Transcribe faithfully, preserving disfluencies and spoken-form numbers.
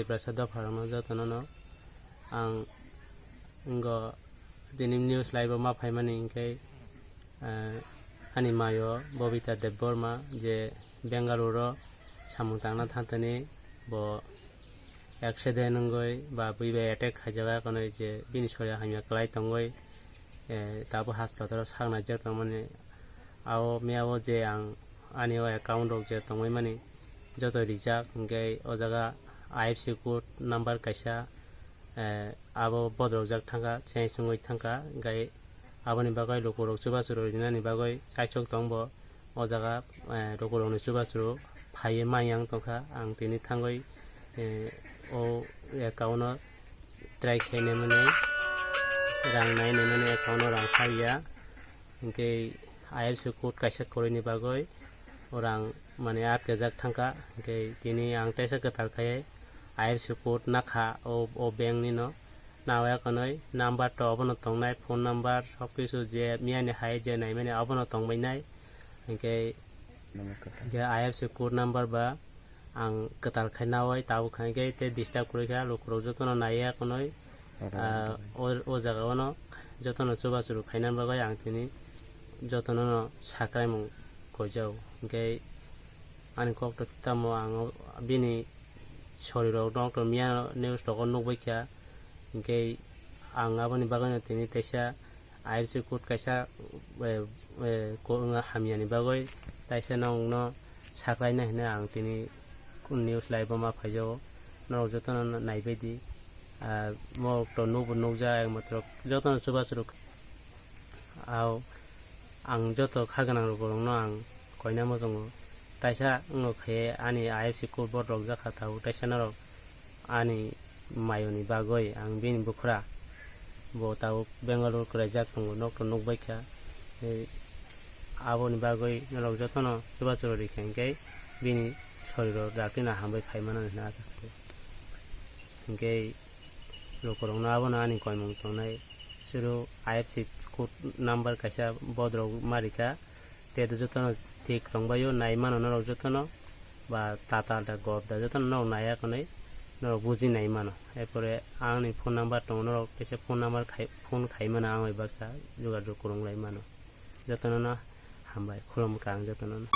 Tiprasa dopharokno jotono no ang ngo tini news live o ma phaimani hinkhe, eh, ani mayo Bobita Debbarma je Bengaluru o samung tangna thangtani bo accident wngwi ba bui bai attack khaijak, akonwi je bini soria hamya kwlai tongwi, eh, tabuk hospital o sak naijak tongmani. Ao miyao je ang ani o account rok je tongwi mani joto rijak, hinkhe o jaga I F S C code number kaisa, eh, abo bodorokjak thangkha, change wngwi thangkha, hinkhe aboni bagwi lukurok chubachu rw rinani bagwi chaichok tong bo. O jaga, eh, lukurokni chubachu phaiwi manyang tongkha, ang tini thangwi, eh, o account o try khainai mani, rang nainai mani account o rang phaiya. Hinkhe I F S C code kaisa kwrwini bagwi orang mane atkejak thangkha. Hinkhe tini ang teisa kwtal khai I F S C code nakha o, o bank ni no. Nawi akonwi number to obono tongnai, phone number, sokkisu je miyani hai je naimani obono tongbainai. Hinkhe, hinkhe I F S C code number ba ang kwtal khai nawi tabuk khai khe tei disturb kwrwi kha, lukurok jotono naiya konwi, ah, o, o jaga o no jotono chubachu rw khaina bagwi ang tini jotono no sakraimung koijao. Hinkhe ani kok to tamo ang o bini sorirok no to miya news rogo nukbai kha, hinkhe ang aboni bagwi no tini teisa I F S C code kaisa, eh, eh, ko-, wngya hamyani bagwi taisa nokno saklaina hinwi ang tini news live o ma phaijago. Norok jotono naibaidi. Ah, morok to nukbo nukjak, ekmatro jotono chubachu rw kha. Ao ang joto kha gwnang rokno ang koina muchungo. Taisa wngkha khe ani I F S C code board rok jakha tabuk, taisa norok ani mayoni bagwi ang bini bukhra bo tabuk Bengaluru kwlaijak tongo, nok to nukbai kha. Tei aboni bagwi norok jotono chubachu rw rikha hinkhe bini soriro dakti no hambai phai mano hinwi asa khaio. Hinkhe lukurokno abono ani koimung tongnai. Suru I F S C code number kaisa bodorok ma rikha. Tei jotono thik tongbaio, nai mano norok jotono, ba tatal da gop da jotono norok naiya konwi norok buji nai mano. Erpore ani phone number tongo, norok teisa phone number khai, phone khai mano, ang bai baksa jogajog kwrwng lai mano. Jotono no hambai, khulumkha ang jotono no.